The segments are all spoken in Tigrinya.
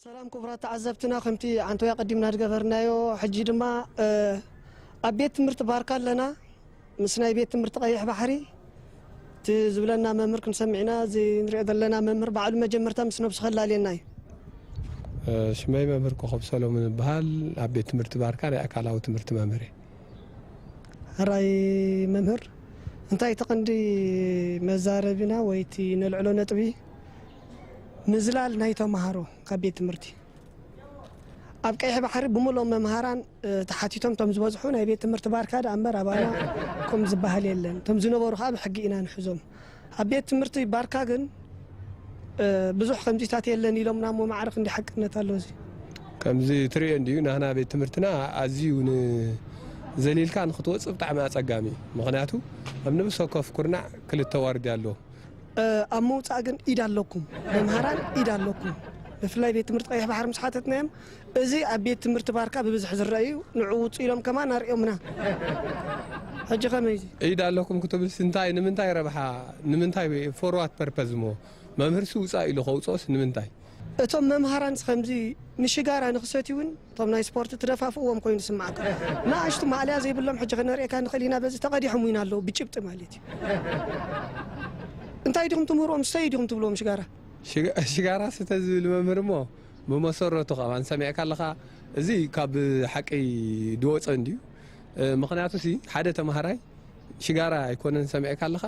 ሰላም ክቡራት ተዓዘብትና፣ ከምቲ ዓንተወይ ኣቐዲምና ዝገበርናዮ፣ ሕጂ ድማ፣ እ፣ ኣብ ቤት ትምህርቲ ባርካ ኣለና። ምስ ናይ ቤት ትምህርቲ ቀይሕ ባሕሪ እቲ ዝብለና መምህር ክንሰምዕ ኢና። እዚ ንሪኦ ዘለና መምህር ባዕሉ መጀመርታ ምስ ነብሱ ከላልየና እዩ። እ፣ ሽመይ መምህር ኮኸብ ሰሎሙን እበሃል። ኣብ ቤት ትምህርቲ ባርካ ናይ ኣካላዊ ትምህርቲ መምህር እየ። ሕራይ መምህር፣ እንታይ እቲ ቀንዲ መዛረቢና ወይ እቲ ነልዕሎ ነጥቢ? ምዝላል ናይ ተምሃሮ ካብ ቤት ትምህርቲ። ኣብ ቀይሕ ባሕሪ ብምልኦም መምሃራን፣ እ፣ ተሓቲቶም እቶም ዝበዝሑ ናይ ቤት ትምህርቲ ባርካ ደኣ እምበር ኣባና ከም ዝበሃል የለን። እቶም ዝነበሩ ከኣ ብሕጊ ኢና ንሕዞም። ኣብ ቤት ትምህርቲ ባርካ ግን፣ እ፣ ብዙሕ ከምዚታት የለን ኢሎምና እሞ ማዕረ ክንዲ ሓቅነት ኣሎ እዚ? ከምዚ ትርእዮ እንድዩ፣ ናህና ቤት ትምህርትና ኣዝዩ ን-፣ ዘሊልካ ንክትወጽእ ብጣዕሚ ኣጸጋሚ እዩ። ምኽንያቱ ኣብ ነብሲ ወከፍ ኩርናዕ ክልተ ዋርድያ ኣሎ። እ፣ ኣብ ምውጻእ ግን ኢድ ኣለኩም፣ መምሃራን ኢድ ኣለኩም። ብፍላይ ቤት ትምህርቲ ቀይሕ ባሕሪ ምስ ሓተትናዮም፣ እዚ ኣብ ቤት ትምህርቲ ባርካ ብብዝሒ ዝረአ እዩ፣ ንዑ ውጹ ኢሎም ከማን ኣርእዮምና። ሕጂ ከመይ እዚ? ኢድ ኣለኩም ክትብልስ እንታይ፣ ንምንታይ ረብሓ፣ ንምንታይ for what purpose እሞ? መምህርሲ ውጻእ ኢሉ ከውጽኦስ ንምንታይ? እቶም መምሃራንስ ከምዚ ንሽጋራ ንክሰትዩ እውን እቶም ናይ ስፖርት ትደፋፍእዎም ኮይኑ ዝስምዓካ። ንኣሽቱ ማእለያ ዘይብሎም ሕጂ ከነርእየካ ንኽእል ኢና፣ በዚ ተቐዲሖም እውን ኣለዉ፣ ብጭብጢ ማለት እዩ። እንታይ ዲኹም ትምህርዎም? ስተዩ ዲኹም ትብልዎም ሽጋራ? ሽጋ-፣ ሽጋራ ስተ ዝብል መምህር እሞ ብመሰረቱ ካብ ኣንሰሚዕካ ኣለኻ፣ እዚ ካብ ሓቂ ድወፀ እንድዩ። እ፣ ምኽንያቱ ሲ ሓደ ተምሃራይ ሽጋራ ኣይኮነን ሰሚዕካ ኣለኻ፣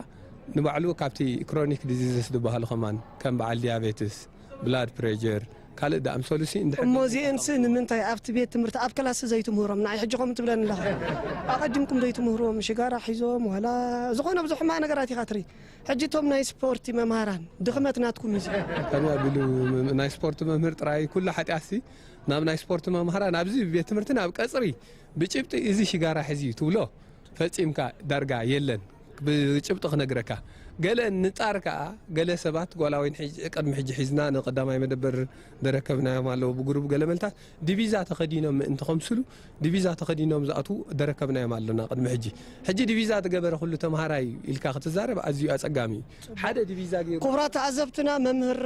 ንባዕሉ ካብቲ ክሮኒክ ዲዚዝስ ዝበሃሉ ከማን ከም በዓል ዲያቤትስ፣ ብላድ ፕሬጀር፣ ካልእ ደኣምሰሉ ሲ እንድሕር እሞ እዚኤንስ ንምንታይ ኣብቲ ቤት ትምህርቲ ኣብ ክላስ ዘይትምህሮም? ንዓይ ሕጂ ከምኡ ትብለኒ ኣለኻ። ኣቐዲምኩም ዘይትምህርዎም ሽጋራ ሒዞም ዋላ ዝኾነ ብዙሕ ሕማቕ ነገራት ኢኻ ትርኢ። ሕጂ እቶም ናይ ስፖርቲ መምሃራን ድኽመት ናትኩም እዩ እዚ። ከመይ ኣቢሉ ናይ ስፖርቲ መምህር ጥራይ ኩሉ ሓጢኣትሲ ናብ ናይ ስፖርቲ መምሃራን ኣብዚ ቤት ትምህርትን ኣብ ቀጽሪ ብጭብጢ እዚ ሽጋራ ሕዚ እዩ ትብሎ ፈጺምካ ዳርጋ የለን። ብጭብጢ ክነግረካ ገለ ንጣር ከኣ ገለ ሰባት ጓላወይን ሕጂ ቅድሚ ሕጂ ሒዝና ንቀዳማይ መደበር ደረከብናዮም ኣለዉ ብጉሩብ ገለ መልታት ዲቪዛ ተኸዲኖም ምእንቲ ከምስሉ ዲቪዛ ተኸዲኖም ዝኣትዉ ደረከብናዮም ኣለና ቅድሚ ሕጂ። ሕጂ ዲቪዛ ዝገበረ ኩሉ ተምሃራይ ኢልካ ክትዛረብ ኣዝዩ ኣጸጋሚ እዩ። ሓደ ዲቪዛ ገይሩ ክቡራት ተዓዘብትና መምህር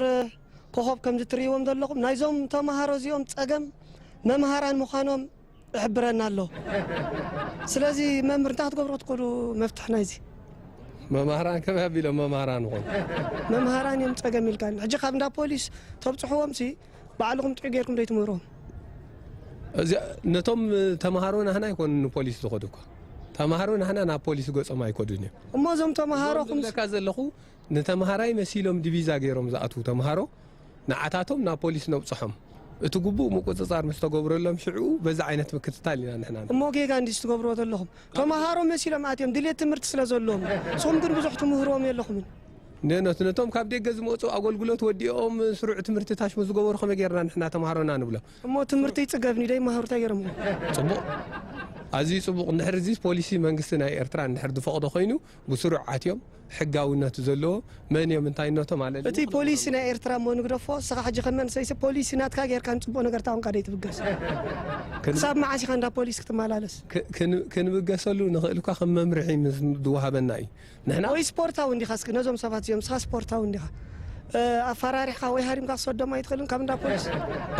ኮኸብ ከምዚ ትርእይዎም ዘለኹም ናይዞም ተምሃሮ እዚኦም ጸገም መምሃራን ምዃኖም ይሕብረና ኣሎ። ስለዚ መምህር እንታይ ክትገብሩ ክትክእሉ መፍትሒ ናይዚ? መማህራን ከመይ ኣቢሎም መማህራን ይኾኑ? መምሃራን እዮም ጸገም ኢልካኒ። ሕጂ ካብ እንዳ ፖሊስ ተብጽሕዎም ሲ ባዕልኹም ጥዑይ ጌርኩም ዶ ኣይትምህርዎም? እዚ ነቶም ተምሃሮ ናህና ኣይኮኑን ንፖሊስ ዝኸዱ እኳ። ተምሃሮ ናህና ናብ ፖሊስ ገጾም ኣይከዱን እዮም። እሞ እዞም ተምሃሮ እዞም ክምስ- ዝብለካ ዘለኹ ንተምሃራይ መሲሎም ዲቪዛ ገይሮም ዝኣትዉ ተምሃሮ ንዓታቶም ናብ ፖሊስ ነብጽሖም። እቲ ግቡእ ምቁጽጻር ምስ ተገብረሎም ሽዕኡ በዚ ዓይነት ምክትታል ኢና ንሕና ንብል። እሞ ጌጋ እንዲስ ትገብርዎ ዘለኹም? ተምሃሮ መሲሎም ኣትዮም ድሌት ትምህርቲ ስለ ዘለዎም። ንስኹም ግን ብዙሕ ትምህርዎም የለኹምን። ነኖት ነቶም ካብ ደገ ዝመጹ ኣገልግሎት ወዲኦም ስሩዕ ትምህርቲ ታሽሙ ዝገበሩ ከመይ ጌርና ንሕና ተምሃሮና ንብሎም? እሞ ትምህርቲ ይጽገብ ንደይ መሃሩ እንታይ ገይሮምዎ? ጽቡቕ። ኣዝዩ ጽቡቕ። እንድሕር እዚ ፖሊሲ መንግስቲ ናይ ኤርትራ እንድሕር ዝፈቕዶ ኮይኑ ብስሩዕ ኣትዮም ሕጋውነት ዘለዎ መን እዮም እንታይነቶም ኣለልዩ እቲ ፖሊሲ ናይ ኤርትራ እሞ ንግደፎ። ንስኻ ሕጂ ከም መንእሰይሲ ፖሊሲ ናትካ ጌርካ ንጽቡቕ ነገር ታውንካ ደይ ትብገስ? ክን- ክሳብ መዓስ ኢኻ እንዳ ፖሊስ ክትመላለስ? ክ-፣ ክን-፣ ክንብገሰሉ ንኽእል እኳ ከም መምርሒ ምስ ዝወሃበና እዩ። ንሕና ወይ ስፖርታዊ እንዲኻ እስኪ ነዞም ሰባት እዚኦም ንስኻ ስፖርታዊ እንዲኻ፣ እ፣ ኣፈራሪሕኻ ወይ ሃሪምካ ክትሰዶም ኣይትኽእልን ካብ እንዳ ፖሊስ?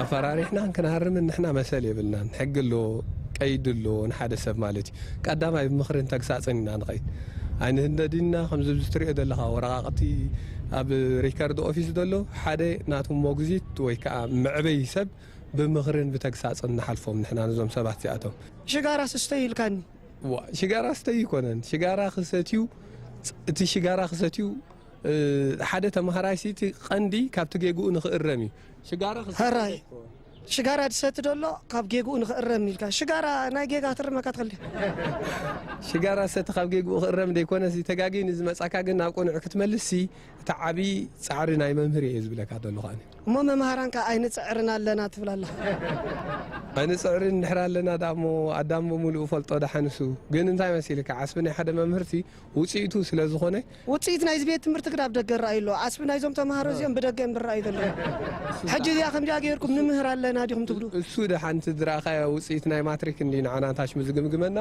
ኣፈራሪሕናን ክንሃርምን ንሕና መሰል የብልናን። ሕጊ ኣለዎ፣ ቀይዲ ኣለዎ ንሓደ ሰብ ማለት እዩ። ቀዳማይ ብምኽርን ተግሳጽን ኢና ንኸይድ። ኣይንህደድን ኢና፣ ከምዚ ኣብዚ ትሪኦ ዘለኻ ወረቓቕቲ ኣብ ሪከርድ ኦፊስ ዘሎ ሓደ ናቱ ሞግዚት ወይ ከዓ መዕበዪ ሰብ ብምኽርን ብተግሳጽን ንሓልፎም ንሕና ነዞም ሰባት እዚኣቶም። ሽጋራ ስስተዩ ኢልካኒ። ዋ፣ ሽጋራ ስተዩ ይኮነን። ሽጋራ ክሰትዩ፣ እቲ ሽጋራ ክሰትዩ፣ እ፣ ሓደ ተምሃራይ ሲ እቲ ቀንዲ ካብቲ ጌግኡ ንኽእረም እዩ። ሽጋራ ክሰትዩ ሕራይ። ሽጋራ ድሰቲ ደሎ ካብ ጌግኡ ንኽእረም ኢልካ። ሽጋራ ናይ ጌጋ ትርመካ ትኽእል ድያ? ሽጋራ ሰቲ ካብ ጌግኡ ክእረም ደይኮነ ሲ ተጋጊ ንዝመጻካ ግን ናብ ቅኑዕ ክትመልስ ሲ እቲ ዓቢ ጻዕሪ ናይ መምህር እየ ዝብለካ ደሎ ከኣኒ። እሞ መምሃራን ከኣ ኣይንጽዕርን ኣለና ትብል ኣለኻ። ኣይንጽዕርን እንድሕር ኣለና ደኣ እሞ ኣዳም ብምሉኡ ፈልጦ ደሓንሱ። ግን እንታይ መሲልካ ዓስቢ ናይ ሓደ መምህርቲ ውጽኢቱ ስለ ዝኾነ ውጽኢት ናይዚ ቤት ትምህርቲ ግን ኣብ ደገ ይረኣዩ ኣለዉ። ዓስቢ ናይዞም ተምሃሮ እዚኦም ብደገ እዮም ዝረኣዩ ዘለዉ። ሕጂ እዚኣ ከምዚኣ ገይርኩም ንምህር ኣለና ዲኹም ትብሉ? እሱ ደሓን እቲ ዝረኣኻዮ ውጽኢት ናይ ማትሪክ እንዲ ንዓና ታሽሚ ዝግምግመና።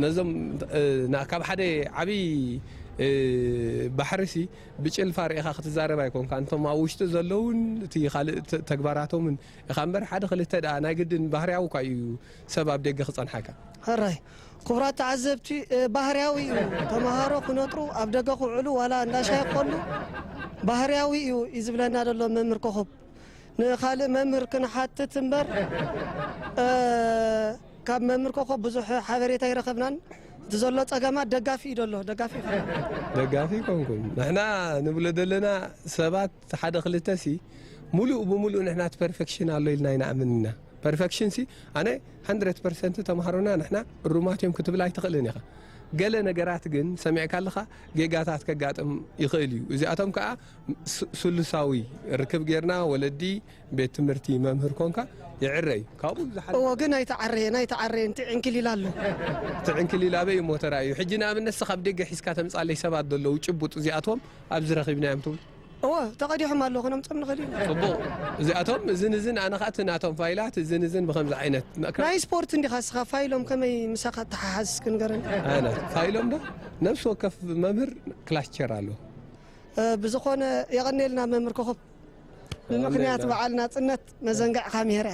ነዞም፣ እ፣ ና-፣ ካብ ሓደ ዓብዪ ባሕርሲ ብጭልፋ ርኢኻ ክትዛረብ ኣይኮንካ። እንቶም ኣብ ውሽጢ ዘለውን እቲ ካልእ ተግባራቶምን ኢኻ እምበር፣ ሓደ ክልተ ደኣ ናይ ግድን ባህርያዊ እኳ እዩ ሰብ ኣብ ደገ ክጸንሓካ። ሕራይ። ክቡራት ተዓዘብቲ፣ ባህርያዊ እዩ። ተምሃሮ ክነጥሩ ኣብ ደገ ክውዕሉ ዋላ እንዳሻይ ክኾሉ ባህርያዊ እዩ እዩ ዝብለና ዘሎ መምህር ኮኸብ። ንኻልእ መምህር ክንሓትት እምበር፣ ካብ መምህር ኮኸብ ብዙሕ ሓበሬታ ይረኸብናን። እቲ ዘሎ ጸገማት ደጋፊ እዩ ዘሎ፣ ደጋፊ እዩ። ደጋፊ ይኮንኩን። ንሕና ንብሎ ዘለና ሰባት ሓደ ክልተ ሲ፣ ሙሉእ ብሙሉእ ንሕና እቲ ፐርፌክሽን ኣሎ ኢልና ኣይንኣምን ኢና። ፐርፌክሽን ሲ፣ ኣነ ሃንድረድ ፐርሰንት ተምሃሮና ንሕና እሩማት እዮም ክትብል ኣይትኽእልን ኢኻ። ገለ ነገራት ግን ሰሚዕካ ኣለኻ፣ ጌጋታት ከጋጥም ይኽእል እዩ። እዚኣቶም ከኣ ስ-፣ ስሉሳዊ ርክብ ጌርና፣ ወለዲ፣ ቤት ትምህርቲ፣ መምህር ኮንካ ይዕረ እዩ። ካብኡ ዝሓለ እዎ፣ ግን ኣይተዓረየን፣ ኣይተዓረየን፣ ትዕንክሊል ኣሎ። ትዕንክሊል ኣበይ እሞ ተራእዩ? ሕጂ ንኣብነት ንስኻ ኣብ ደገ ሒዝካ ተምጻለይ ሰባት ዘለዉ ጭቡጥ እዚኣቶም ኣብዚ ረኺብናዮም ትብል? እዎ፣ ተቐዲሖም ኣለዉ፣ ክነምጾም ንኽእል ኢና። ጽቡቕ። እዚኣቶም እዝን እዝን፣ ኣነ ኸኣ እቲ ናቶም ፋይላት እዝን እዝን ብኸምዚ ዓይነት ናይ ስፖርት እንዲኻ ንስኻ፣ ፋይሎም ከመይ ምሳኻ ተሓሓዝ እስኪ ንገረኒ። ኣነ ፋይሎም ዶ? ነፍሲ ወከፍ መምህር ክላስቸር ኣለዎ። እ፣ ብዝኾነ የቐንየልና መምህር ኮኸብ። ብምኽንያት የቐንየልና። በዓል ናጽነት መዘንግዕኻ ምሄረ።